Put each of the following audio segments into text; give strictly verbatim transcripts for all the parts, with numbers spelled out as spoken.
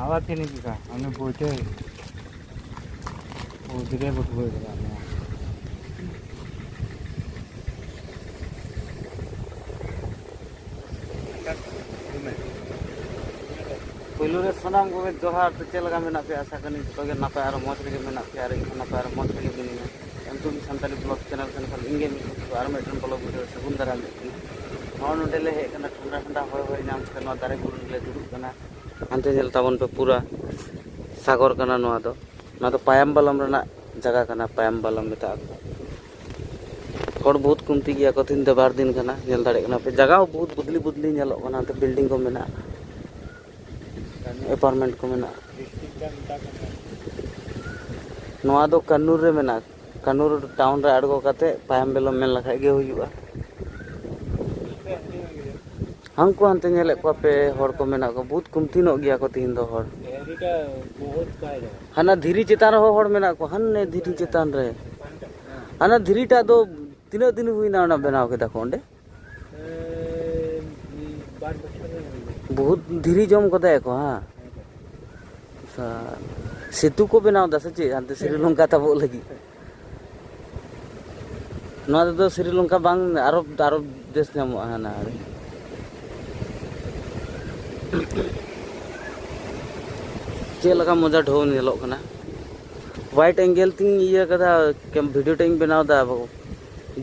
ᱟᱵᱟᱨ ᱛᱤᱱᱟᱹᱜ ᱡᱚᱠᱷᱟ ᱚᱱᱮ ᱵᱳᱭᱴᱮ ᱵᱳᱭᱴᱮ ᱵᱳᱭᱴᱮ ᱯᱳᱭᱞᱳ ᱨᱮ ᱥᱟᱱᱟᱢ ᱠᱚᱜᱮ ᱡᱚᱦᱟᱨ᱾ ᱛᱚ ᱪᱮᱫ ᱞᱮᱠᱟ ᱢᱮᱱᱟᱜ ᱯᱮᱭᱟ? ᱟᱥᱟ ᱠᱟᱹᱱᱟᱹᱧ ᱡᱚᱛᱚ ᱜᱮ ᱱᱟᱯᱟᱭ ᱟᱨ ᱢᱚᱡᱽ ᱨᱮᱜᱮ ᱢᱮᱱᱟᱜ ᱯᱮᱭᱟ ᱟᱨ ᱤᱧ ᱦᱚᱸ ᱱᱟᱯᱟᱭ ᱟᱨ ᱢᱚᱡᱽ ᱨᱮᱜᱮ ᱢᱤᱱᱟᱹᱧᱟ᱾ M two B Santali blog channel ᱴᱷᱮᱱ ᱠᱷᱚᱱ ᱤᱧ ᱜᱮ ᱢᱤᱫ ᱫᱷᱟᱣ ᱟᱨ ᱢᱤᱫᱴᱮᱱ ᱵᱞᱚᱜ ᱵᱷᱤᱰᱤᱭᱳ ᱥᱟᱹᱜᱩᱱ ᱫᱟᱨᱟᱢ ᱢᱮᱫ ᱠᱟᱱᱟ᱾ ᱱᱚᱜᱼᱚᱭ ᱱᱚᱰᱮ ᱞᱮ ᱦᱮᱡ ᱟᱠᱟᱱᱟ, ᱴᱷᱟᱱᱰᱟ ᱴᱷᱟᱱᱰᱟ ᱦᱚᱭ ᱦᱚᱭ ᱧᱟᱢ ᱠᱟᱛᱮ ᱱᱚᱣᱟ ᱫᱟᱨᱮ ᱵᱩᱴᱟᱹ ᱨᱮᱞᱮ ᱫᱩᱲᱩᱵ ᱠᱟᱱᱟ᱾ ᱦᱟᱱᱛᱮ ᱧᱮᱞ ᱛᱟᱵᱚᱱ ᱯᱮ, ᱯᱩᱨᱟ ᱥᱟᱜᱚᱨ ᱠᱟᱱᱟ ᱱᱚᱣᱟ ᱫᱚ᱾ ᱱᱚᱣᱟ ᱫᱚ ᱯᱟᱭᱟᱢᱵᱟᱞᱚᱢ ᱨᱮᱱᱟᱜ ᱡᱟᱭᱜᱟ ᱠᱟᱱᱟ, ᱯᱟᱭᱟᱢᱵᱟᱞᱚᱢ ᱢᱮᱛᱟᱜ ᱟᱠᱚ᱾ ᱦᱚᱲ ᱵᱚᱦᱩᱛ ᱠᱚᱢᱛᱤ ᱜᱮᱭᱟ ᱠᱚ, ᱛᱤᱦᱤᱧ ᱫᱚ ᱵᱟᱨ ᱫᱤᱱ ᱠᱟᱱᱟ, ᱧᱮᱞ ᱫᱟᱲᱮᱭᱟᱜ ᱠᱟᱱᱟ ᱯᱮ᱾ ᱡᱟᱭᱜᱟ ᱦᱚᱸ ᱵᱚᱦᱩᱛ ᱵᱚᱫᱞᱤ ᱵᱚᱫᱞᱤ ᱧᱮᱞᱚᱜ ᱠᱟᱱᱟ, ᱦᱟᱱᱛᱮ ᱵᱤᱞᱰᱤᱝ ᱠᱚ ᱢᱮᱱᱟᱜᱼᱟ, ᱮᱯᱟᱨᱴᱢᱮᱱᱴ ᱠᱚ ᱢᱮᱱᱟᱜᱼᱟ᱾ ᱱᱚᱣᱟ ᱫᱚ ᱠᱟᱱᱱᱩᱨ ᱨᱮ ᱢᱮᱱᱟᱜᱼᱟ᱾ ᱠᱟᱱᱱᱩᱨ ᱴᱟᱣᱩᱱ ᱨᱮ ᱟᱬᱜᱚ ᱠᱟᱛᱮ ᱯᱟᱭᱟᱢᱵᱟᱞᱚᱢ ᱢᱮᱱ ᱞᱮᱠᱷᱟᱡ ᱜᱮ ᱦᱩᱭᱩᱜᱼᱟ᱾ ᱦᱟᱱᱠᱩ ᱦᱟᱱᱛᱮ ᱧᱮᱞᱮᱫ ᱠᱚᱣᱟ ᱯᱮ, ᱦᱚᱲ ᱠᱚ ᱢᱮᱱᱟᱜ ᱠᱚᱣᱟ, ᱵᱚᱦᱩᱛ ᱠᱚᱢᱛᱤ ᱧᱚᱜ ᱜᱮᱭᱟ ᱠᱚ ᱛᱤᱦᱤᱧ ᱫᱚ ᱦᱚᱲ᱾ ᱦᱟᱱᱟ ᱫᱷᱤᱨᱤ ᱪᱮᱛᱟᱱ ᱨᱮᱦᱚᱸ ᱦᱚᱲ ᱢᱮᱱᱟᱜ ᱠᱚᱣᱟ, ᱦᱟᱱᱮ ᱫᱷᱤᱨᱤ ᱪᱮᱛᱟᱱ ᱨᱮ᱾ ᱦᱟᱱᱟ ᱫᱷᱤᱨᱤᱴᱟᱜ ᱫᱚ ᱛᱤᱱᱟᱹᱜ ᱫᱤᱱ ᱦᱩᱭᱱᱟ ᱚᱱᱟ ᱵᱮᱱᱟᱣ ᱠᱮᱫᱟ ᱠᱚ ᱚᱸᱰᱮ? ᱵᱚᱦᱩᱛ ᱫᱷᱤᱨᱤ ᱡᱚᱢ ᱠᱟᱫᱟᱭ ᱠᱚ, ᱦᱮᱸ᱾ ᱥᱮᱛᱩ ᱠᱚ ᱵᱮᱱᱟᱣ ᱮᱫᱟ ᱥᱮ ᱪᱮᱫ ᱦᱟᱱᱛᱮ ᱥᱨᱤᱞᱚᱝᱠᱟ ᱛᱟᱵᱚᱜ ᱞᱟᱹᱜᱤᱫ? ᱱᱚᱣᱟ ᱨᱮᱫᱚ ᱥᱨᱤᱞᱚᱝᱠᱟ ᱵᱟᱝ, ᱟᱨᱚᱵ ᱟᱨᱚᱵ ᱫᱮᱥ ᱧᱟᱢᱚᱜᱼᱟ ᱦᱟᱱᱟ ᱟᱲᱮ᱾ ᱪᱮᱫ ᱞᱮᱠᱟ ᱢᱚᱡᱟ ᱰᱷᱮᱣ ᱧᱮᱞᱚᱜ ᱠᱟᱱᱟ᱾ ᱣᱟᱭᱤᱰ ᱮᱝᱜᱮᱞ ᱛᱤᱧ ᱤᱭᱟᱹ ᱠᱟᱫᱟ, ᱵᱷᱤᱰᱤᱭᱳ ᱴᱟᱜ ᱤᱧ ᱵᱮᱱᱟᱣ ᱮᱫᱟ,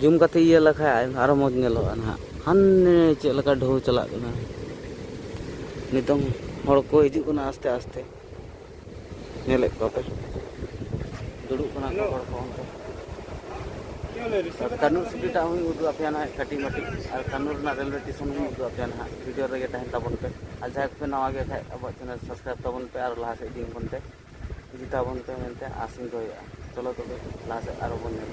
ᱡᱩᱢ ᱠᱟᱛᱮ ᱤᱭᱟᱹ ᱞᱮᱠᱷᱟᱡ ᱟᱨᱚ ᱢᱚᱡᱽ ᱧᱮᱞᱚᱜᱼᱟ ᱱᱟᱦᱟᱜ᱾ ᱦᱟᱱᱮ ᱪᱮᱫ ᱞᱮᱠᱟ ᱰᱷᱮᱣ ᱪᱟᱞᱟᱜ ᱠᱟᱱᱟ᱾ ᱱᱤᱛᱚᱝ ᱦᱚᱲ ᱠᱚ ᱦᱤᱡᱩᱜ ᱠᱟᱱᱟ ᱟᱥᱛᱮ ᱟᱥᱛᱮ, ᱧᱮᱞᱮᱫ ᱠᱚᱣᱟ ᱯᱮ, ᱫᱩᱲᱩᱵ ᱠᱟᱱᱟ ᱠᱚ ᱦᱚᱲ ᱠᱚ ᱚᱱᱛᱮ᱾ ᱟᱨ ᱠᱟᱱᱱᱩᱨ ᱥᱤᱴᱤ ᱴᱟᱜ ᱦᱚᱸᱧ ᱩᱫᱩᱜ ᱟᱯᱮᱭᱟ ᱱᱟᱦᱟᱜ ᱠᱟᱹᱴᱤᱡ ᱢᱟᱹᱴᱤᱡ, ᱟᱨ ᱠᱟᱱᱱᱩᱨ ᱨᱮᱱᱟᱜ ᱨᱮᱞᱣᱮ ᱥᱴᱮᱥᱚᱱ ᱦᱚᱸᱧ ᱩᱫᱩᱜ ᱟᱯᱮᱭᱟ ᱱᱟᱦᱟᱜ᱾ ᱵᱷᱤᱰᱤᱭᱳ ᱨᱮᱜᱮ ᱛᱟᱦᱮᱱ ᱛᱟᱵᱚᱱ ᱯᱮ, ᱟᱨ ᱡᱟᱦᱟᱸᱭ ᱠᱚᱯᱮ ᱱᱟᱣᱟ ᱜᱮᱭᱟ ᱠᱷᱟᱡ ᱟᱵᱚᱣᱟᱜ ᱪᱮᱱᱮᱞ ᱥᱟᱵᱥᱠᱨᱟᱭᱤᱵ ᱛᱟᱵᱚᱱ ᱯᱮ ᱟᱨ ᱞᱟᱦᱟ ᱥᱮᱫ ᱤᱫᱤ ᱵᱚᱱ ᱯᱮ, ᱤᱫᱤ ᱛᱟᱵᱚᱱ ᱯᱮ ᱢᱮᱱᱛᱮ ᱟᱥ ᱤᱧ ᱫᱚᱦᱚᱭᱮᱫᱼᱟ᱾ ᱪᱚᱞᱚ ᱛᱚᱵᱮ ᱞᱟᱦᱟ ᱥᱮᱫ ᱟᱨᱚ ᱵᱚᱱ ᱧᱮᱞ᱾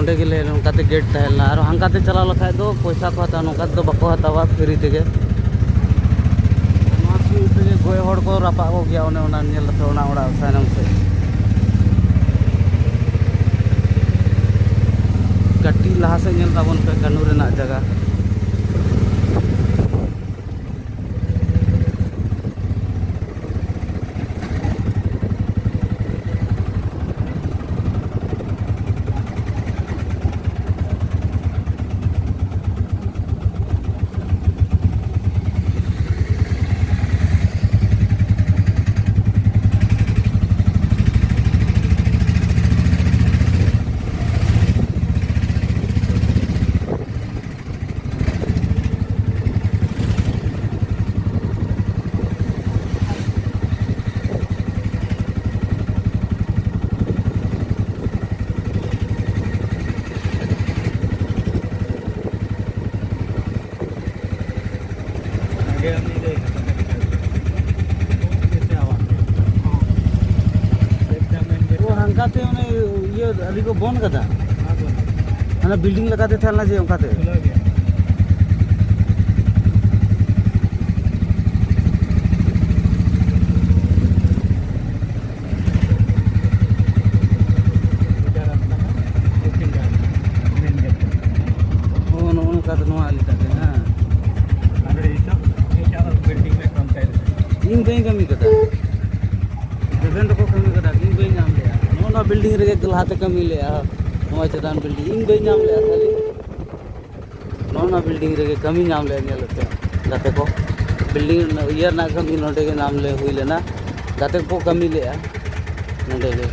ᱚᱸᱰᱮ ᱜᱮᱞᱮ ᱱᱚᱝᱠᱟᱛᱮ ᱜᱮᱴ ᱛᱟᱦᱮᱸ ᱞᱮᱱᱟ᱾ ᱟᱨ ᱦᱟᱱᱠᱟᱛᱮ ᱪᱟᱞᱟᱣ ᱞᱮᱠᱷᱟᱡ ᱫᱚ ᱯᱚᱭᱥᱟ ᱠᱚ ᱦᱟᱛᱟᱣᱟ, ᱱᱚᱝᱠᱟ ᱛᱮᱫᱚ ᱵᱟᱠᱚ ᱦᱟᱛᱟᱣᱟ, ᱯᱷᱨᱤ ᱛᱮᱜᱮ᱾ ᱱᱚᱣᱟ ᱥᱩᱨ ᱛᱮᱜᱮ ᱜᱚᱡ ᱦᱚᱲ ᱠᱚ ᱨᱟᱯᱟᱜ ᱠᱚᱜᱮᱭᱟ, ᱚᱱᱮ ᱚᱱᱟ ᱧᱮᱞ ᱠᱟᱛᱮ ᱚᱱᱟ ᱚᱲᱟᱜ ᱛᱟᱭᱱᱚᱢ ᱥᱮᱫ᱾ ᱠᱟᱹᱴᱤᱡ ᱞᱟᱦᱟ ᱥᱮᱫ ᱧᱮᱞ ᱛᱟᱵᱚᱱ ᱯᱮ, ᱠᱟᱹᱱᱩ ᱨᱮᱱᱟᱜ ᱡᱟᱭᱜᱟ᱾ ᱚ, ᱦᱟᱱᱠᱟᱛᱮ ᱚᱱᱮ ᱤᱭᱟᱹ ᱟᱹᱰᱤ ᱠᱚ ᱵᱚᱱ ᱠᱟᱫᱟ᱾ ᱦᱟᱱᱟ ᱵᱤᱞᱰᱤᱝ ᱞᱮᱠᱟᱛᱮ ᱛᱟᱦᱮᱸ ᱞᱮᱱᱟ ᱡᱮ ᱚᱱᱠᱟᱛᱮ᱾ ᱚ, ᱱᱚᱜᱼᱚ ᱱᱚᱝᱠᱟ ᱫᱚ ᱱᱚᱣᱟ ᱟᱹᱞᱤᱧ ᱛᱟᱵᱮᱱ, ᱦᱮᱸ᱾ ᱤᱧ ᱵᱟᱹᱧ ᱠᱟᱹᱢᱤ ᱠᱟᱫᱟ᱾ ᱨᱮᱵᱮᱱ ᱫᱚᱠᱚ ᱠᱟᱹᱢᱤ ᱠᱟᱫᱟ, ᱤᱧ ᱵᱟᱹᱧ ᱧᱟᱢ ᱞᱮᱜᱼᱟ᱾ ᱱᱚᱜᱼᱚ ᱱᱚᱣᱟ ᱵᱤᱞᱰᱤᱝ ᱨᱮᱜᱮ ᱞᱟᱦᱟᱛᱮ ᱠᱟᱹᱢᱤ ᱞᱮᱜᱼᱟ, ᱱᱚᱣᱟ ᱪᱮᱛᱟᱱ ᱵᱤᱞᱰᱤᱝ ᱤᱧ ᱵᱟᱹᱧ ᱧᱟᱢ ᱞᱮᱜᱼᱟ ᱠᱷᱟᱹᱞᱤ᱾ ᱱᱚᱜᱼᱚ ᱱᱚᱣᱟ ᱵᱤᱞᱰᱤᱝ ᱨᱮᱜᱮ ᱠᱟᱹᱢᱤ ᱧᱟᱢ ᱞᱮᱜᱼᱟ, ᱧᱮᱞ ᱯᱮ ᱜᱟᱛᱮ ᱠᱚ᱾ ᱵᱤᱞᱰᱤᱝ ᱤᱭᱟᱹ ᱨᱮᱱᱟᱜ ᱠᱟᱹᱢᱤ ᱱᱚᱰᱮ ᱜᱮ ᱧᱟᱢ ᱞᱮ ᱦᱩᱭ ᱞᱮᱱᱟ, ᱜᱟᱛᱮ ᱠᱚ ᱠᱟᱹᱢᱤ ᱞᱮᱜᱼᱟ ᱱᱚᱰᱮ ᱜᱮ᱾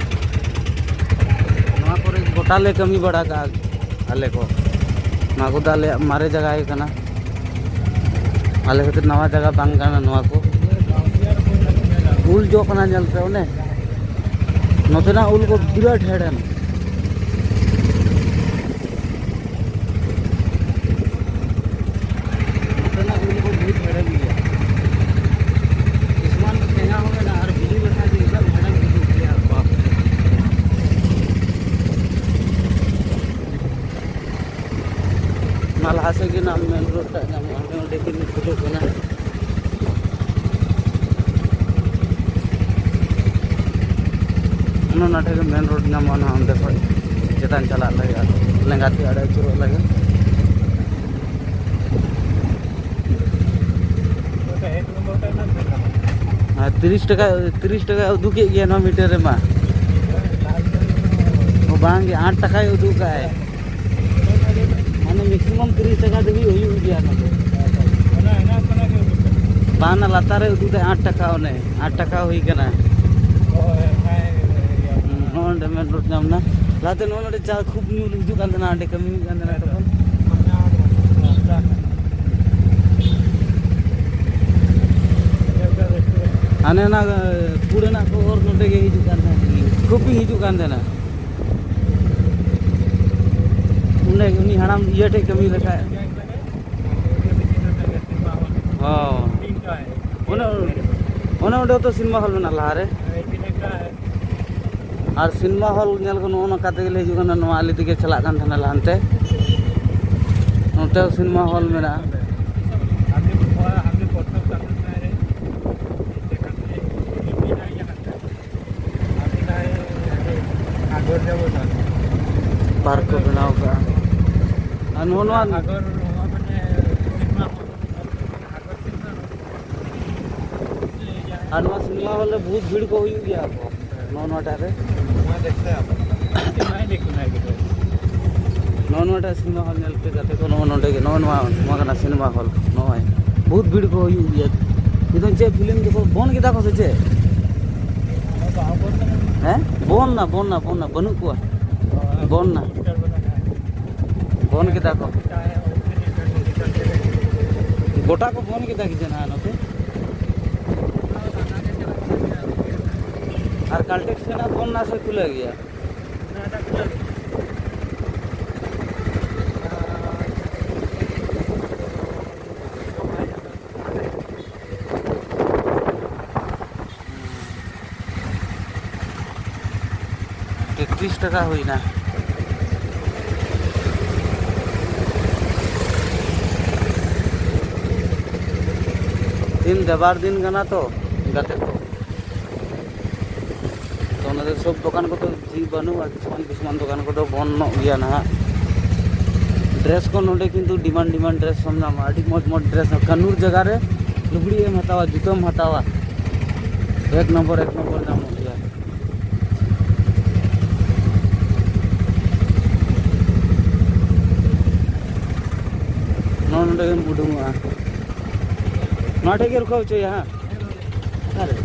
ᱱᱚᱣᱟ ᱠᱚᱨᱮ ᱜᱚᱴᱟ ᱞᱮ ᱠᱟᱹᱢᱤ ᱵᱟᱲᱟ ᱠᱟᱜᱼᱟ ᱟᱞᱮ ᱠᱚ᱾ ᱱᱚᱣᱟ ᱠᱚᱫᱚ ᱟᱞᱮᱭᱟᱜ ᱢᱟᱨᱮ ᱡᱟᱭᱜᱟ ᱜᱮ ᱠᱟᱱᱟ᱾ ᱟᱞᱮ ᱠᱷᱟᱹᱛᱤᱨ ᱱᱟᱣᱟ ᱡᱟᱭᱜᱟ ᱵᱟᱝ ᱠᱟᱱᱟ ᱱᱚᱣᱟ ᱠᱚ᱾ ᱩᱞ ᱡᱚ ᱠᱟᱱᱟ, ᱧᱮᱞ ᱯᱮ ᱚᱱᱮ᱾ ᱱᱚᱛᱮᱱᱟᱜ ᱩᱞ ᱠᱚ ᱵᱤᱨᱟᱴ ᱦᱮᱲᱮᱢ᱾ ᱱᱚᱛᱮᱱᱟᱜ ᱩᱞ ᱠᱚ ᱵᱚᱦᱩᱛ ᱦᱮᱲᱮᱢ ᱜᱮᱭᱟ᱾ ᱠᱤᱥᱩᱢᱟᱱ ᱴᱷᱮᱸᱜᱟ ᱦᱚᱸ ᱢᱮᱱᱟᱜᱼᱟ, ᱟᱨ ᱵᱤᱞᱤ ᱞᱮᱠᱷᱟᱱ ᱫᱚ ᱮᱠᱫᱚᱢ ᱦᱮᱲᱮᱢ ᱵᱩᱡᱩᱜ ᱜᱮᱭᱟ, ᱵᱟᱯ ᱨᱮ᱾ ᱞᱟᱦᱟ ᱥᱮᱫ ᱜᱮ ᱱᱟᱜ ᱢᱮᱱ ᱨᱳᱰ ᱴᱟᱜ ᱧᱟᱢᱚᱜᱼᱟ, ᱚᱸᱰᱮ ᱚᱸᱰᱮ ᱠᱤᱱ ᱠᱩᱞᱟᱹᱜ ᱠᱟᱱᱟ᱾ ᱚᱱᱟ ᱚᱱᱟ ᱴᱷᱮᱱ ᱜᱮ ᱢᱮᱱ ᱨᱳᱰ ᱧᱟᱢᱚᱜᱼᱟ ᱱᱟᱜ, ᱚᱸᱰᱮ ᱠᱷᱚᱱ ᱪᱮᱛᱟᱱ ᱪᱟᱞᱟᱜ ᱞᱟᱹᱜᱤᱫ, ᱞᱮᱸᱜᱟ ᱛᱤ ᱟᱲᱮ ᱟᱹᱪᱩᱨᱚᱜ ᱞᱟᱹᱜᱤᱫ᱾ ᱟᱨ ᱛᱤᱨᱤᱥ ᱴᱟᱠᱟ, ᱛᱤᱨᱤᱥ ᱴᱟᱠᱟ ᱩᱫᱩᱜ ᱠᱮᱫ ᱜᱮᱭᱟ ᱱᱚᱣᱟ ᱢᱤᱴᱟᱨ ᱨᱮᱢᱟ᱾ ᱚ ᱵᱟᱝ ᱜᱮ, ᱟᱴ ᱴᱟᱠᱟᱭ ᱩᱫᱩᱜ ᱠᱟᱜᱼᱟᱭ᱾ ᱢᱟᱱᱮ ᱢᱮᱠᱥᱤᱢᱟᱢ ᱛᱤᱨᱤᱥ ᱴᱟᱠᱟ ᱫᱷᱟᱹᱵᱤᱡ ᱦᱩᱭᱩᱜ ᱜᱮᱭᱟ ᱚᱱᱟ ᱫᱚ᱾ ᱵᱟᱝ, ᱚᱱᱟ ᱞᱟᱛᱟᱨ ᱨᱮ ᱩᱫᱩᱜ ᱫᱟᱭ ᱟᱴ ᱴᱟᱠᱟ, ᱚᱱᱮ ᱟᱴ ᱴᱟᱠᱟ ᱦᱩᱭ ᱠᱟᱱᱟ᱾ ᱱᱚᱜᱼᱚ ᱱᱚᱰᱮ ᱢᱮᱱ ᱨᱳᱰ ᱧᱟᱢ ᱮᱱᱟ᱾ ᱞᱟᱦᱟᱛᱮ ᱱᱚᱜᱼᱚ ᱱᱚᱰᱮ ᱪᱟ ᱠᱷᱩᱵ ᱧᱩ ᱦᱤᱡᱩᱜ ᱠᱟᱱ ᱛᱟᱦᱮᱱᱟ, ᱚᱸᱰᱮ ᱠᱟᱹᱢᱤ ᱦᱩᱭᱩᱜ ᱠᱟᱱ ᱛᱟᱦᱮᱱᱟ ᱛᱚᱠᱷᱚᱱ᱾ ᱦᱟᱱᱮ ᱚᱱᱟ ᱯᱩᱲ ᱨᱮᱱᱟᱜ ᱠᱷᱚᱵᱚᱨ ᱱᱚᱰᱮ ᱜᱮ ᱦᱤᱡᱩᱜ ᱠᱟᱱ ᱛᱟᱦᱮᱱᱟ, ᱠᱷᱩᱵ ᱜᱮ ᱦᱤᱡᱩᱜ ᱠᱟᱱ ᱛᱟᱦᱮᱱᱟ᱾ ᱚᱸᱰᱮ ᱩᱱᱤ ᱦᱟᱲᱟᱢ ᱤᱭᱟᱹ ᱴᱷᱮᱡ ᱠᱟᱹᱢᱤ ᱞᱮᱠᱷᱟᱡ᱾ ᱚ᱾ ᱚᱱᱮ, ᱚᱱᱮ ᱚᱸᱰᱮ ᱛᱚ ᱥᱤᱱᱮᱢᱟ ᱦᱚᱞ ᱢᱮᱱᱟᱜᱼᱟ ᱞᱟᱦᱟᱨᱮ᱾ ᱟᱨ ᱥᱤᱱᱮᱢᱟ ᱦᱚᱞ ᱧᱮᱞ ᱠᱚ ᱱᱚᱜᱼᱚ ᱱᱚᱝᱠᱟ ᱛᱮᱜᱮ ᱞᱮ ᱦᱤᱡᱩᱜ ᱠᱟᱱᱟ, ᱱᱚᱣᱟ ᱟᱞᱮ ᱛᱮᱜᱮ ᱪᱟᱞᱟᱜ ᱠᱟᱱ ᱛᱟᱦᱮᱱᱟ ᱞᱟᱦᱟᱱᱛᱮ᱾ ᱱᱚᱛᱮ ᱦᱚᱸ ᱥᱤᱱᱮᱢᱟ ᱦᱚᱞ ᱢᱮᱱᱟᱜᱼᱟ᱾ ᱯᱟᱨᱠ ᱠᱚ ᱵᱮᱱᱟᱣ ᱠᱟᱜᱼᱟ᱾ ᱟᱨ ᱱᱚᱜᱼᱚ ᱱᱚᱣᱟ, ᱟᱨ ᱱᱚᱣᱟ ᱥᱤᱱᱮᱢᱟ ᱦᱚᱞ ᱨᱮ ᱵᱚᱦᱩᱛ ᱵᱷᱤᱲ ᱠᱚ ᱦᱩᱭᱩᱜ ᱜᱮᱭᱟ ᱠᱚ᱾ ᱱᱚᱜᱼᱚ ᱱᱚᱣᱟᱴᱟᱜ ᱨᱮ᱾ ᱱᱚᱜᱼᱚ ᱱᱚᱣᱟᱴᱟᱜ ᱥᱤᱱᱮᱢᱟ ᱦᱚᱞ ᱧᱮᱞ ᱯᱮ ᱜᱟᱛᱮ ᱠᱚ, ᱱᱚᱜᱼᱚ ᱱᱚᱰᱮ ᱜᱮ, ᱱᱚᱜᱼᱚ ᱱᱚᱣᱟ, ᱱᱚᱣᱟ ᱠᱟᱱᱟ ᱥᱤᱱᱮᱢᱟ ᱦᱚᱞ᱾ ᱱᱚᱜᱼᱚᱭ ᱵᱚᱦᱩᱛ ᱵᱷᱤᱲ ᱠᱚ ᱦᱩᱭᱩᱜ ᱜᱮᱭᱟ᱾ ᱱᱤᱛᱚᱝ ᱪᱮᱫ ᱯᱷᱤᱞᱢ ᱡᱚᱠᱷᱚᱱ ᱵᱚᱱ ᱠᱮᱫᱟ ᱠᱚ ᱥᱮ ᱪᱮᱫ? ᱦᱮᱸ, ᱵᱚᱱ ᱱᱟ, ᱵᱚᱱ ᱱᱟ, ᱵᱚᱱ ᱱᱟ, ᱵᱟᱹᱱᱩᱜ ᱠᱚᱣᱟ᱾ ᱵᱚᱱ ᱱᱟ, ᱵᱚᱱ ᱠᱮᱫᱟ ᱠᱚ᱾ ᱜᱚᱴᱟ ᱠᱚ ᱵᱚᱱ ᱠᱮᱫᱟ ᱠᱤ ᱡᱟᱱᱟ ᱱᱚᱛᱮ? ᱟᱨ ᱠᱟᱞᱴᱮᱠᱥ ᱨᱮᱱᱟᱜ ᱵᱚᱱ ᱱᱟ ᱥᱮ ᱠᱷᱩᱞᱟᱹᱣ ᱜᱮᱭᱟ? ᱛᱮᱛᱨᱤᱥ ᱴᱟᱠᱟ ᱦᱩᱭᱱᱟ᱾ ᱫᱤᱱ ᱫᱮᱵᱟᱨ ᱫᱤᱱ ᱠᱟᱱᱟ ᱛᱚ, ᱜᱟᱛᱮ ᱠᱚ᱾ ᱛᱚ ᱚᱱᱟᱛᱮ ᱥᱚᱵ ᱫᱚᱠᱟᱱ ᱠᱚᱫᱚ ᱡᱷᱤᱡ ᱵᱟᱹᱱᱩᱜᱼᱟ, ᱠᱤᱪᱷᱩᱜᱟᱱ ᱠᱤᱪᱷᱩᱜᱟᱱ ᱫᱚᱠᱟᱱ ᱠᱚᱫᱚ ᱵᱚᱱᱫᱚᱜ ᱜᱮᱭᱟ ᱱᱟᱦᱟᱜ᱾ ᱰᱨᱮᱥ ᱠᱚ ᱱᱚᱰᱮ ᱠᱤᱱᱛᱩ ᱰᱤᱢᱟᱱᱰ ᱰᱤᱢᱟᱱᱰ ᱰᱨᱮᱥ ᱦᱚᱸᱢ ᱧᱟᱢᱟ, ᱟᱹᱰᱤ ᱢᱚᱡᱽ ᱢᱚᱡᱽ ᱰᱨᱮᱥ᱾ ᱠᱟᱹᱱᱩᱨ ᱡᱟᱭᱜᱟ ᱨᱮ ᱞᱩᱜᱽᱲᱤᱡ ᱮᱢ ᱦᱟᱛᱟᱣᱟ, ᱡᱩᱛᱟᱹᱢ ᱦᱟᱛᱟᱣᱟ, ᱮᱠ ᱱᱚᱢᱵᱚᱨ ᱮᱠ ᱱᱚᱢᱵᱚᱨ ᱧᱟᱢᱚᱜ ᱜᱮᱭᱟ᱾ ᱱᱚᱜᱼᱚ ᱱᱚᱰᱮ ᱜᱮᱢ ᱩᱰᱩᱝᱚᱜᱼᱟ᱾ ᱱᱚᱣᱟ ᱴᱷᱮᱡ ᱜᱮ ᱨᱩᱠᱷᱟᱹᱣ ᱦᱚᱪᱚᱭᱟ ᱦᱟᱸᱜ᱾ ᱚᱠᱟᱨᱮ?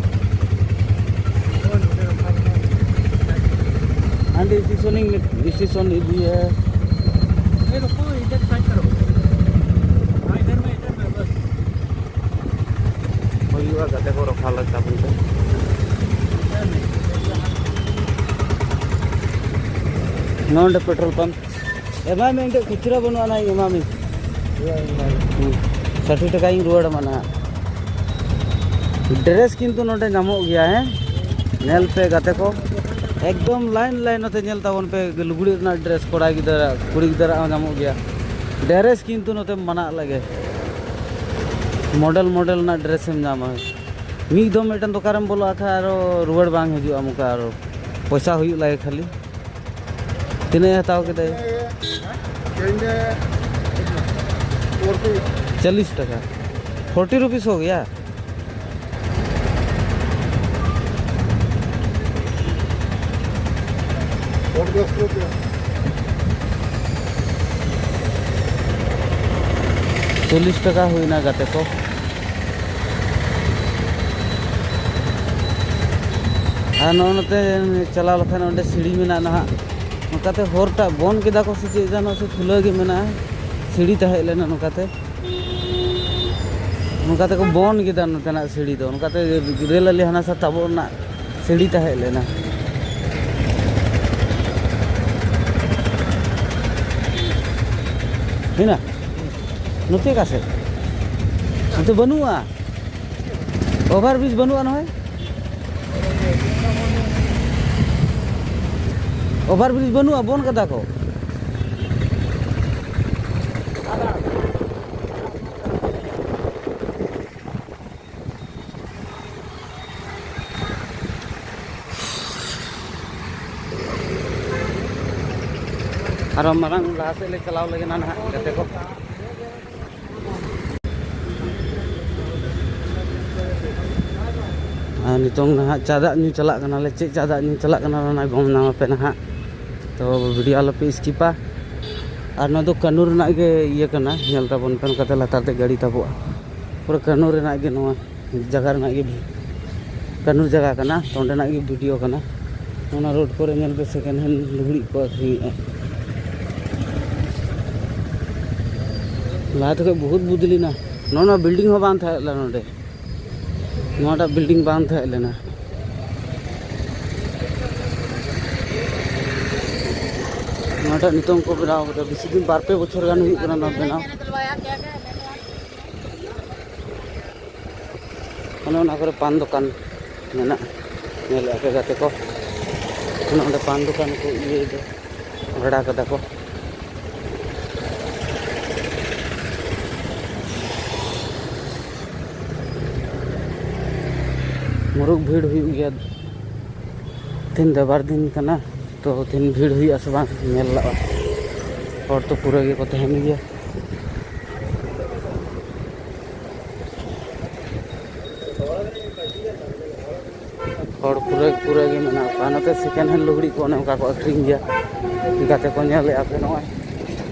ᱦᱟᱸᱰᱮ ᱥᱴᱮᱥᱚᱱᱤᱝ, ᱥᱴᱮᱥᱚᱱ ᱤᱫᱤᱭᱟ᱾ ये रुको, इधर साइड करो। हाँ, इधर में, इधर में, बस। ᱦᱩᱭᱩᱜᱼᱟ, ᱜᱟᱛᱮ ᱠᱚ ᱨᱚᱠᱷᱟ ᱞᱟᱜ ᱛᱟᱵᱚᱱ ᱯᱮ᱾ ᱱᱚᱰᱮ ᱯᱮᱴᱨᱳᱞ ᱯᱟᱢᱯ᱾ ᱮᱢᱟᱭ ᱢᱮ, ᱤᱧ ᱴᱷᱮᱡ ᱠᱷᱩᱪᱨᱟᱹ ᱵᱟᱹᱱᱩᱜᱼᱟ, ᱱᱟᱦᱟᱜ ᱤᱧ ᱮᱢᱟᱢᱟᱹᱧ᱾ ᱦᱩᱸ᱾ ᱥᱟᱴᱷᱤ ᱴᱟᱠᱟᱧ ᱨᱩᱣᱟᱹᱲ ᱟᱢᱟ ᱱᱟᱦᱟᱜ᱾ ᱰᱨᱮᱥ ᱠᱤᱱᱛᱩ ᱱᱚᱰᱮ ᱧᱟᱢᱚᱜ ᱜᱮᱭᱟ, ᱦᱮᱸ? ᱧᱮᱞ ᱯᱮ ᱜᱟᱛᱮ ᱠᱚ, ᱮᱠᱫᱚᱢ ᱞᱟᱭᱤᱱ ᱞᱟᱭᱤᱱ ᱱᱚᱛᱮ ᱧᱮᱞ ᱛᱟᱵᱚᱱ ᱯᱮ, ᱞᱩᱜᱽᱲᱤᱡ ᱨᱮᱱᱟᱜ ᱰᱨᱮᱥ, ᱠᱚᱲᱟ ᱜᱤᱫᱽᱨᱟᱹ, ᱠᱩᱲᱤ ᱜᱤᱫᱽᱨᱟᱹ ᱦᱚᱸ ᱧᱟᱢᱚᱜ ᱜᱮᱭᱟ᱾ ᱰᱨᱮᱥ ᱠᱤᱱᱛᱩ ᱱᱚᱛᱮ ᱢᱟᱱᱟᱜ ᱞᱟᱜᱮ, ᱢᱚᱰᱮᱞ ᱢᱚᱰᱮᱞ ᱨᱮᱱᱟᱜ ᱰᱨᱮᱥ ᱮᱢ ᱧᱟᱢᱟ᱾ ᱢᱤᱫ ᱫᱚᱢ ᱢᱤᱫᱴᱮᱱ ᱫᱚᱠᱟᱱ ᱨᱮᱢ ᱵᱚᱞᱚᱜᱼᱟ ᱠᱷᱟᱡ ᱟᱨᱚ ᱨᱩᱣᱟᱹᱲ ᱵᱟᱝ ᱦᱤᱡᱩᱜᱼᱟ, ᱚᱱᱠᱟ ᱟᱨᱚ ᱯᱚᱭᱥᱟ ᱦᱩᱭᱩᱜ ᱞᱟᱜᱮ ᱠᱷᱟᱹᱞᱤ᱾ ᱛᱤᱱᱟᱹᱜ ᱮ ᱦᱟᱛᱟᱣ ᱠᱮᱫᱟᱭ? ᱪᱟᱞᱤᱥ ᱴᱟᱠᱟ᱾ ᱯᱷᱳᱨᱴᱤ ᱨᱩᱯᱤᱥ ᱦᱳ ᱜᱮᱭᱟ᱾ ᱪᱚᱞᱞᱤᱥ ᱴᱟᱠᱟ ᱦᱩᱭᱱᱟ ᱜᱟᱛᱮ ᱠᱚ᱾ ᱟᱨ ᱱᱚᱜᱼᱚ ᱱᱚᱛᱮ ᱪᱟᱞᱟᱣ ᱞᱮᱠᱷᱟᱱ ᱚᱸᱰᱮ ᱥᱤᱲᱤ ᱢᱮᱱᱟᱜᱼᱟ ᱱᱟᱦᱟᱜ᱾ ᱱᱚᱝᱠᱟᱛᱮ ᱦᱚᱨᱴᱟᱜ ᱵᱚᱱ ᱠᱮᱫᱟ ᱠᱚ ᱥᱮ ᱪᱮᱫ ᱡᱟᱦᱟᱱᱟᱜ ᱥᱮ ᱠᱷᱩᱞᱟᱹᱣ ᱜᱮ ᱢᱮᱱᱟᱜᱼᱟ, ᱥᱤᱲᱤ ᱛᱟᱦᱮᱸ ᱞᱮᱱᱟ ᱱᱚᱝᱠᱟᱛᱮ᱾ ᱱᱚᱝᱠᱟ ᱛᱮᱠᱚ ᱵᱚᱱ ᱠᱮᱫᱟ ᱱᱚᱛᱮᱱᱟᱜ ᱥᱤᱲᱤ ᱫᱚ, ᱱᱚᱝᱠᱟᱛᱮ ᱨᱮᱞ ᱟᱞᱮ ᱦᱟᱱᱟ ᱥᱟ ᱛᱟᱵᱚᱜ ᱨᱮᱱᱟᱜ ᱥᱤᱲᱤ ᱛᱟᱦᱮᱸ ᱞᱮᱱᱟ᱾ ᱦᱮᱱᱟ? ᱱᱚᱛᱮ ᱚᱠᱟ ᱥᱮᱫ? ᱱᱚᱛᱮ ᱵᱟᱹᱱᱩᱜᱼᱟ, ᱚᱵᱷᱟᱨ ᱵᱨᱤᱡᱽ ᱵᱟᱹᱱᱩᱜᱼᱟ ᱱᱚᱜᱼᱚᱭ᱾ ᱚᱵᱷᱟᱨ ᱵᱨᱤᱡᱽ ᱵᱟᱹᱱᱩᱜᱼᱟ, ᱵᱚᱱ ᱠᱟᱫᱟ ᱠᱚ᱾ ᱟᱨᱚ ᱢᱟᱲᱟᱝ ᱞᱟᱦᱟ ᱥᱮᱫ ᱞᱮ ᱪᱟᱞᱟᱣ ᱞᱮᱜᱮ ᱱᱟᱦᱟᱜ, ᱜᱟᱛᱮ ᱠᱚ᱾ ᱟᱨ ᱱᱤᱛᱚᱝ ᱱᱟᱦᱟᱜ ᱪᱟ ᱫᱟᱜ ᱧᱩ ᱪᱟᱞᱟᱜ ᱠᱟᱱᱟᱞᱮ᱾ ᱪᱮᱫ ᱪᱟ ᱫᱟᱜ ᱧᱩ ᱪᱟᱞᱟᱜ ᱠᱟᱱᱟ, ᱚᱱᱟ ᱜᱚᱢ ᱧᱟᱢ ᱟᱯᱮ ᱱᱟᱦᱟᱜ᱾ ᱛᱚ ᱵᱷᱤᱰᱤᱭᱳ ᱟᱞᱚᱯᱮ ᱥᱠᱤᱯᱟ᱾ ᱟᱨ ᱱᱚᱣᱟ ᱫᱚ ᱠᱟᱹᱱᱩ ᱨᱮᱱᱟᱜ ᱜᱮ ᱤᱭᱟᱹ ᱠᱟᱱᱟ, ᱧᱮᱞ ᱛᱟᱵᱚᱱ ᱯᱮ, ᱱᱚᱝᱠᱟᱛᱮ ᱞᱟᱛᱟᱨ ᱛᱮ ᱜᱟᱹᱰᱤ ᱛᱟᱵᱚᱜᱼᱟ᱾ ᱯᱩᱨᱟᱹ ᱠᱟᱹᱱᱩ ᱨᱮᱱᱟᱜ ᱜᱮ, ᱱᱚᱣᱟ ᱡᱟᱭᱜᱟ ᱨᱮᱱᱟᱜ ᱜᱮ, ᱠᱟᱹᱱᱩ ᱡᱟᱭᱜᱟ ᱠᱟᱱᱟ, ᱛᱚ ᱚᱸᱰᱮᱱᱟᱜ ᱜᱮ ᱵᱷᱤᱰᱤᱭᱳ ᱠᱟᱱᱟ᱾ ᱚᱱᱟ ᱨᱳᱰ ᱠᱚᱨᱮ ᱧᱮᱞ ᱯᱮ, ᱥᱮᱠᱮᱱᱰ ᱦᱮᱱᱰ ᱞᱩᱜᱽᱲᱤᱡ ᱠᱚ ᱟᱹᱠᱷᱨᱤᱧᱮᱫᱼᱟ᱾ ᱞᱟᱦᱟ ᱛᱮ ᱠᱷᱚᱡ ᱵᱚᱦᱩᱛ ᱵᱚᱫᱞᱤᱱᱟ᱾ ᱱᱚᱣᱟ ᱵᱤᱞᱰᱤᱝ ᱦᱚᱸ ᱵᱟᱝ ᱛᱟᱦᱮᱸ ᱞᱮᱱᱟ ᱱᱚᱰᱮ᱾ ᱱᱚᱣᱟᱴᱟᱜ ᱵᱤᱞᱰᱤᱝ ᱵᱟᱝ ᱛᱟᱦᱮᱸ ᱞᱮᱱᱟ᱾ ᱱᱚᱣᱟᱴᱟᱜ ᱱᱤᱛᱚᱝ ᱠᱚ ᱵᱮᱱᱟᱣ ᱠᱟᱫᱟ, ᱵᱮᱥᱤ ᱫᱤᱱ, ᱵᱟᱨ ᱯᱮ ᱵᱚᱪᱷᱚᱨ ᱜᱟᱱ ᱦᱩᱭᱩᱜ ᱠᱟᱱᱟ ᱱᱚᱣᱟ ᱵᱮᱱᱟᱣ᱾ ᱚᱱᱮ ᱚᱱᱟ ᱠᱚᱨᱮ ᱯᱟᱱ ᱫᱚᱠᱟᱱ ᱢᱮᱱᱟᱜᱼᱟ, ᱧᱮᱞᱮᱫᱼᱟ ᱯᱮ ᱜᱟᱛᱮ ᱠᱚ, ᱚᱱᱮ ᱚᱸᱰᱮ ᱯᱟᱱ ᱫᱚᱠᱟᱱ ᱠᱚ ᱤᱭᱟᱹᱭᱮᱫᱟ, ᱵᱷᱟᱲᱟ ᱠᱟᱫᱟ ᱠᱚ᱾ ᱢᱩᱨᱩᱠ ᱵᱷᱤᱲ ᱦᱩᱭᱩᱜ ᱜᱮᱭᱟ᱾ ᱛᱮᱦᱮᱧ ᱫᱚ ᱵᱟᱨ ᱫᱤᱱ ᱠᱟᱱᱟ, ᱛᱚ ᱛᱮᱦᱮᱧ ᱵᱷᱤᱲ ᱦᱩᱭᱩᱜᱼᱟ ᱥᱮ ᱵᱟᱝ ᱧᱮᱞ ᱞᱟᱜᱼᱟ᱾ ᱦᱚᱲ ᱛᱚ ᱯᱩᱨᱟᱹ ᱜᱮᱠᱚ ᱛᱟᱦᱮᱱ ᱜᱮᱭᱟ᱾ ᱦᱚᱲ ᱯᱩᱨᱟᱹ ᱯᱩᱨᱟᱹ ᱜᱮ ᱢᱮᱱᱟᱜ ᱠᱚᱣᱟ᱾ ᱱᱚᱛᱮ ᱥᱮᱠᱮᱱᱰ ᱦᱮᱱᱰ ᱞᱩᱜᱽᱲᱤᱡ ᱠᱚ ᱚᱱᱮ ᱚᱱᱠᱟ ᱠᱚ ᱟᱹᱠᱷᱨᱤᱧ ᱜᱮᱭᱟ᱾ ᱜᱟᱛᱮ ᱠᱚ ᱧᱮᱞᱮᱫᱼᱟ ᱯᱮ, ᱱᱚᱜᱼᱚᱭ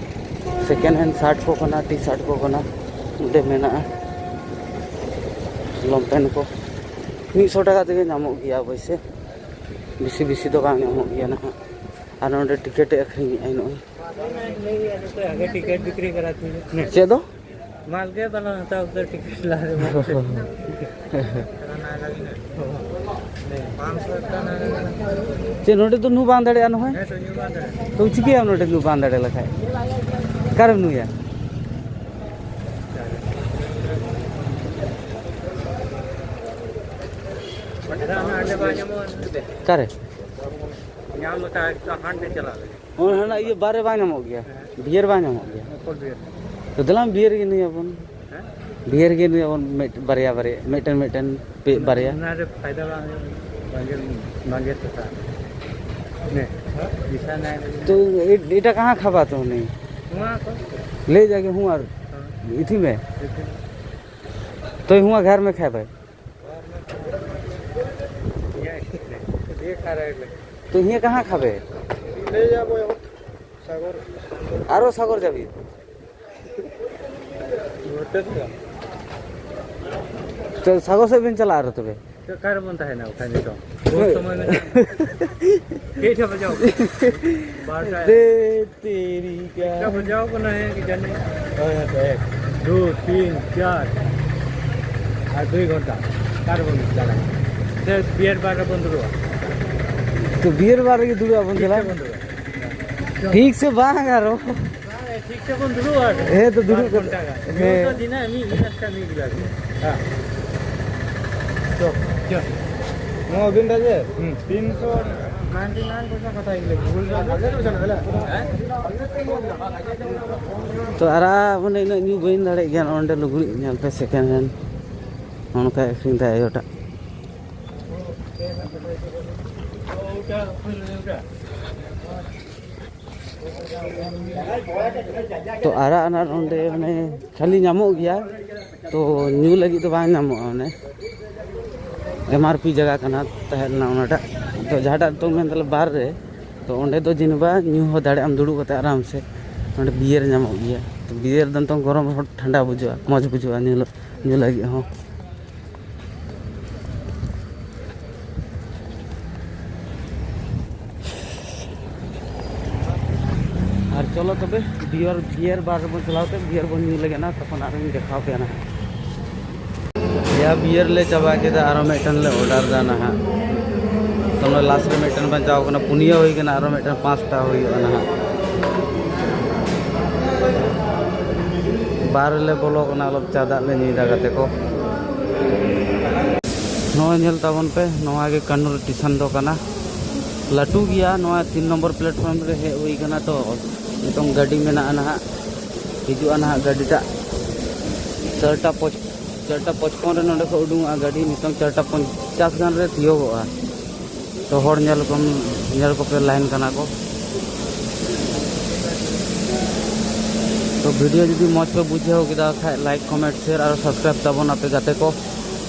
ᱥᱮᱠᱮᱱᱰ ᱦᱮᱱᱰ ᱥᱟᱨᱴ ᱠᱚ ᱠᱟᱱᱟ, ᱴᱤ ᱥᱟᱨᱴ ᱠᱚ ᱠᱟᱱᱟ, ᱢᱤᱫᱴᱮᱱ ᱢᱮᱱᱟᱜᱼᱟ ᱞᱚᱝᱯᱮᱱᱴ ᱠᱚ᱾ ᱢᱤᱫ ᱥᱚ ᱴᱟᱠᱟ ᱛᱮᱜᱮ ᱧᱟᱢᱚᱜ ᱜᱮᱭᱟ ᱚᱵᱚᱥᱥᱳᱭ, ᱵᱮᱥᱤ ᱵᱮᱥᱤ ᱫᱚ ᱵᱟᱝ ᱧᱟᱢᱚᱜ ᱜᱮᱭᱟ ᱱᱟᱦᱟᱜ᱾ ᱟᱨ ᱱᱚᱰᱮ ᱴᱤᱠᱤᱴ ᱮ ᱟᱹᱠᱷᱨᱤᱧᱮᱫᱼᱟᱭ ᱱᱚᱜᱼᱚᱭ᱾ ᱟᱜᱮ ᱴᱤᱠᱤᱴ ᱵᱤᱠᱨᱤ ᱠᱟᱨᱟ ᱛᱷᱤ᱾ ᱪᱮᱫ ᱫᱚ? ᱢᱟᱞ ᱜᱮ ᱵᱟᱞᱟ ᱦᱟᱛᱟᱣ ᱠᱮᱫᱟ ᱴᱤᱠᱤᱴ ᱞᱟᱦᱟ ᱨᱮ᱾ ᱪᱮᱫ ᱱᱚᱰᱮ ᱫᱚ ᱱᱩ ᱵᱟᱝ ᱫᱟᱲᱮᱭᱟᱜᱼᱟ ᱱᱚᱜᱼᱚᱭ? ᱦᱮᱸ, ᱛᱚ ᱧᱩ ᱵᱟᱝ ᱫᱟᱲᱮᱭᱟᱜᱼᱟ᱾ ᱛᱚ ᱪᱤᱠᱟᱹᱭᱟᱢ ᱱᱚᱰᱮ ᱱᱩ ᱵᱟᱝ ᱫᱟᱲᱮ ᱞᱮᱠᱷᱟᱡ? ᱚᱠᱟᱨᱮᱢ ᱱᱩᱭᱟ? ᱟᱫᱚ ᱚᱱᱟ ᱦᱟᱸᱰᱮ ᱵᱟᱝ ᱧᱟᱢᱚᱜᱼᱟ᱾ ᱚᱠᱟᱨᱮ? ᱧᱟᱢ ᱞᱮᱠᱟ ᱮᱠᱫᱚᱢ ᱦᱟᱸᱰᱮ ᱪᱟᱞᱟᱜ ᱞᱟᱹᱜᱤᱫ᱾ ᱚᱱᱟ ᱦᱟᱸᱰᱮ ᱤᱭᱟᱹ ᱵᱟᱨ ᱨᱮ ᱵᱟᱝ ᱧᱟᱢᱚᱜ ᱜᱮᱭᱟ? ᱵᱤᱭᱟᱨ ᱵᱟᱝ ᱧᱟᱢᱚᱜ ᱜᱮᱭᱟ? ᱚᱠᱚᱭ ᱵᱤᱭᱟᱨ? ᱛᱚ ᱫᱮᱞᱟᱝ ᱵᱤᱭᱟᱨ ᱜᱮ ᱧᱩᱭᱟᱵᱚᱱ᱾ ᱦᱮᱸ? ᱵᱤᱭᱟᱨ ᱜᱮ ᱧᱩᱭᱟᱵᱚᱱ, ᱢᱤᱫ, ᱵᱟᱨᱭᱟ ᱵᱟᱨᱭᱟ, ᱢᱤᱫᱴᱮᱱ ᱢᱤᱫᱴᱮᱱ, ᱯᱮ, ᱵᱟᱨᱭᱟ᱾ ᱚᱱᱟ ᱨᱮ ᱯᱷᱟᱭᱫᱟ ᱵᱟᱝ ᱦᱩᱭᱩᱜᱼᱟ, ᱵᱟᱝ ᱜᱮ, ᱵᱟᱝ ᱜᱮ ᱥᱚᱥᱟ᱾ नहीं, दिशा नहीं। तो ये, बेटा कहाँ खाबा तो नहीं? वहाँ को। ले जाके हुआ। हाँ। इथी में। इथी। तो हुआ घर में खाबे। ये, ये खा रहे हैं। तो हियाँ कहाँ खाबे? ले जाबो एगो सागर। आरो सागर जाबी? होटल का। तो सागर से बिन चला रहे तबे। तो कार बनता है ना, खाने का। बहुत समय में। कैसे बजाओ? बारह। दे तेरी क्या? क्या बजाओ को नहीं है कि जाने? हाँ, यहाँ पे एक, दो, तीन, चार। और दो घंटा। कार बंद चला। तो बियर बार बंद हुआ। तो बियर बार की दूर बंद चला? ठीक से बंद हुआ। ठीक से बाहर आ रहा हूँ। ᱦᱮᱸ, ᱴᱷᱤᱠ ᱛᱮᱵᱚᱱ ᱫᱩᱲᱩᱵᱼᱟ᱾ ᱦᱮᱸ, ᱛᱚ ᱫᱩᱲᱩᱵ ᱵᱟᱨ ᱜᱷᱚᱱᱴᱟ ᱜᱟᱱ᱾ ᱦᱮᱸ᱾ ᱧᱩ ᱫᱚ ᱫᱤᱱᱟᱹᱢ ᱢᱤᱫ ᱜᱤᱞᱟᱹᱥ ᱠᱷᱟᱱ ᱢᱤᱫ ᱜᱤᱞᱟᱹᱥ ᱜᱮ᱾ ᱦᱮᱸ᱾ ᱪᱚ, ᱪᱚ᱾ ᱱᱚᱣᱟ ᱟᱹᱵᱤᱱ ᱫᱟ ᱡᱮ? ᱦᱩᱸ᱾ ᱛᱤᱱᱥᱚ ᱱᱟᱭᱤᱱᱴᱤ ᱱᱟᱭᱤᱱ ᱯᱚᱭᱥᱟ ᱠᱟᱛᱷᱟ ᱦᱮᱡ ᱞᱮᱱᱟ᱾ ᱛᱚ, ᱟᱨ ᱢᱟᱱᱮ ᱤᱱᱟᱹᱜ ᱧᱩ ᱵᱟᱹᱧ ᱫᱟᱲᱮᱭᱟᱜ ᱜᱮᱭᱟ᱾ ᱱᱚᱜᱼᱚ ᱱᱚᱸᱰᱮ ᱞᱩᱜᱽᱲᱤᱡ ᱧᱮᱞ ᱯᱮ, second hand᱾ ᱱᱚᱜᱼᱚ ᱱᱚᱝᱠᱟᱭ ᱟᱹᱠᱷᱨᱤᱧ ᱫᱟ ᱟᱭᱳᱴᱟᱜ᱾ ᱛᱚ, ᱟᱨᱟᱜ ᱟᱱᱟᱜ ᱚᱸᱰᱮ ᱢᱟᱱᱮ ᱠᱷᱟᱹᱞᱤ ᱧᱟᱢᱚᱜ ᱜᱮᱭᱟ, ᱛᱚ ᱧᱩ ᱞᱟᱹᱜᱤᱫ ᱫᱚ ᱵᱟᱝ ᱧᱟᱢᱚᱜᱼᱟ᱾ ᱚᱱᱮ ᱮᱢ ᱟᱨ ᱯᱤ ᱡᱟᱭᱜᱟ ᱠᱟᱱᱟ, ᱛᱟᱦᱮᱸ ᱞᱮᱱᱟ ᱚᱱᱟᱴᱟᱜ᱾ ᱛᱚ, ᱡᱟᱦᱟᱸᱴᱟᱜ ᱱᱤᱛᱚᱝ ᱢᱮᱱ ᱫᱟᱞᱮ ᱵᱟᱨ ᱨᱮ, ᱛᱚ ᱚᱸᱰᱮ ᱫᱚ ᱡᱮᱱᱵᱟ ᱧᱩ ᱦᱚᱸ ᱫᱟᱲᱮᱭᱟᱜ ᱟᱢ ᱫᱩᱲᱩᱵ ᱠᱟᱛᱮ ᱟᱨᱟᱢ ᱥᱮ᱾ ᱚᱸᱰᱮ ᱵᱤᱭᱟᱨ ᱧᱟᱢᱚᱜ ᱜᱮᱭᱟ, ᱛᱚ ᱵᱤᱭᱟᱨ ᱫᱚ ᱱᱤᱛᱚᱝ ᱜᱚᱨᱚᱢ ᱨᱮᱦᱚᱸ ᱴᱷᱟᱱᱰᱟ ᱵᱩᱡᱷᱟᱹᱜᱼᱟ, ᱢᱚᱡᱽ ᱵᱩᱡᱷᱟᱹᱜᱼᱟ ᱧᱩ ᱞᱟ-, ᱧᱩ ᱞᱟᱹᱜᱤᱫ ᱦᱚᱸ᱾ ᱟᱨ ᱪᱚᱞᱚ ᱛᱚᱵᱮ, ᱵᱤᱭᱟᱨ, ᱵᱤᱭᱟᱨ ᱵᱟᱨ ᱨᱮᱵᱚᱱ ᱪᱟᱞᱟᱣ ᱛᱮ ᱵᱤᱭᱟᱨ ᱵᱚᱱ ᱧᱩ ᱞᱮᱜᱮ ᱱᱟ, ᱛᱚᱠᱷᱚᱱ ᱟᱨᱚᱧ ᱫᱮᱠᱷᱟᱣ ᱯᱮᱭᱟ ᱱᱟᱦᱟᱜ᱾ ᱭᱟ, ᱵᱤᱭᱟᱨ ᱞᱮ ᱪᱟᱵᱟ ᱠᱮᱫᱟ, ᱟᱨᱚ ᱢᱤᱫᱴᱮᱱ ᱞᱮ order ᱫᱟ ᱱᱟᱦᱟᱜ᱾ ᱛᱚ, ᱚᱱᱟ last ᱨᱮ ᱢᱤᱫᱴᱮᱱ ᱵᱟᱧᱪᱟᱣ ᱠᱟᱱᱟ, ᱯᱩᱱᱭᱟᱹ ᱦᱩᱭ ᱠᱟᱱᱟ, ᱟᱨᱚ ᱢᱤᱫᱴᱮᱱ ᱯᱟᱸᱪᱴᱟ ᱦᱩᱭᱩᱜᱼᱟ ᱱᱟᱦᱟᱜ᱾ ᱵᱟᱨ ᱨᱮᱞᱮ ᱵᱚᱞᱚ ᱠᱟᱱᱟ, ᱟᱞᱚᱯ ᱪᱟ ᱫᱟᱜ ᱞᱮ ᱧᱩᱭᱫᱟ ᱜᱟᱛᱮ ᱠᱚ᱾ ᱱᱚᱜᱼᱚᱭ ᱧᱮᱞ ᱛᱟᱵᱚᱱ ᱯᱮ, ᱱᱚᱣᱟ ᱜᱮ ᱠᱟᱱᱱᱩᱨ ᱥᱴᱮᱥᱚᱱ ᱫᱚ ᱠᱟᱱᱟ᱾ ᱞᱟᱹᱴᱩ ᱜᱮᱭᱟ, ᱱᱚᱣᱟ ᱛᱤᱱ ᱱᱚᱢᱵᱚᱨ platform ᱨᱮ ᱦᱮᱡ ᱦᱩᱭ ᱠᱟᱱᱟ᱾ ᱛᱚ ᱱᱤᱛᱚᱝ ᱜᱟᱹᱰᱤ ᱢᱮᱱᱟᱜᱼᱟ ᱱᱟᱦᱟᱜ, ᱦᱤᱡᱩᱜᱼᱟ ᱱᱟᱦᱟᱜ ᱜᱟᱹᱰᱤᱴᱟᱜ ᱪᱟᱨᱴᱟ ᱯᱚᱸᱪ-, ᱪᱟᱨᱴᱟ ᱯᱚᱪᱯᱚᱱ ᱨᱮ ᱱᱚᱸᱰᱮ ᱠᱷᱚᱱ ᱩᱰᱩᱝᱚᱜᱼᱟ ᱜᱟᱹᱰᱤ᱾ ᱱᱤᱛᱚᱝ ᱪᱟᱨᱴᱟ ᱯᱚᱧᱪᱟᱥ ᱜᱟᱱ ᱨᱮ ᱛᱤᱭᱳᱜᱚᱜᱼᱟ᱾ ᱛᱚ ᱦᱚᱲ ᱧᱮᱞ ᱠᱚᱢ, ᱧᱮᱞ ᱠᱚᱯᱮ line ᱠᱟᱱᱟ ᱠᱚ᱾ ᱛᱚ video ᱡᱩᱫᱤ ᱢᱚᱡᱽ ᱯᱮ ᱵᱩᱡᱷᱟᱹᱣ ᱠᱮᱫᱟ ᱠᱷᱟᱡ, like, comment, share ᱟᱨ subscribe ᱛᱟᱵᱚᱱ ᱟᱯᱮ ᱜᱟᱛᱮ ᱠᱚ᱾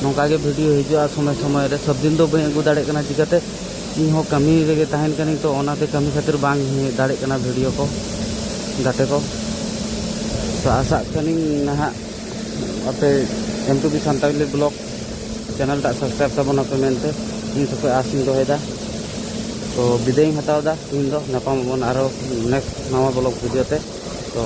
ᱱᱚᱝᱠᱟ ᱜᱮ video ᱦᱤᱡᱩᱜᱼᱟ ᱥᱚᱢᱚᱭ ᱥᱚᱢᱚᱭ ᱨᱮ᱾ ᱥᱚᱵ ᱫᱤᱱ ᱫᱚ ᱵᱟᱹᱧ ᱟᱹᱜᱩ ᱫᱟᱲᱮᱭᱟᱜ ᱠᱟᱱᱟ ᱪᱤᱠᱟᱹᱛᱮ, ᱤᱧ ᱦᱚᱸ ᱠᱟᱹᱢᱤ ᱨᱮᱜᱮ ᱛᱟᱦᱮᱱ ᱠᱟᱹᱱᱟᱹᱧ, ᱛᱚ ᱚᱱᱟᱛᱮ ᱠᱟᱹᱢᱤ ᱠᱷᱟᱹᱛᱤᱨ ᱵᱟᱝ ᱦᱮᱡ ᱫᱟᱲᱮᱭᱟᱜ ᱠᱟᱱᱟ video ᱠᱚ ᱜᱟᱛᱮ ᱠᱚ᱾ ᱛᱚ ᱟᱥᱟᱜ ᱠᱟᱹᱱᱟᱹᱧ ᱱᱟᱦᱟᱜ ᱟᱯᱮ M two B Santali vlog channel ᱴᱟᱜ subscribe ᱛᱟᱵᱚᱱ ᱟᱯᱮ ᱢᱮᱱᱛᱮ ᱤᱧ ᱴᱷᱮᱱ ᱠᱷᱚᱱ ᱟᱥ ᱤᱧ ᱫᱚᱦᱚᱭᱮᱫᱟ᱾ ᱛᱚ ᱵᱤᱫᱟᱹᱭ ᱤᱧ ᱦᱟᱛᱟᱣ ᱮᱫᱟ ᱤᱧ ᱫᱚ, ᱧᱟᱯᱟᱢ ᱟᱵᱚᱱ ᱟᱨᱚ next ᱱᱟᱣᱟ vlog video ᱛᱮ᱾ ᱛᱚ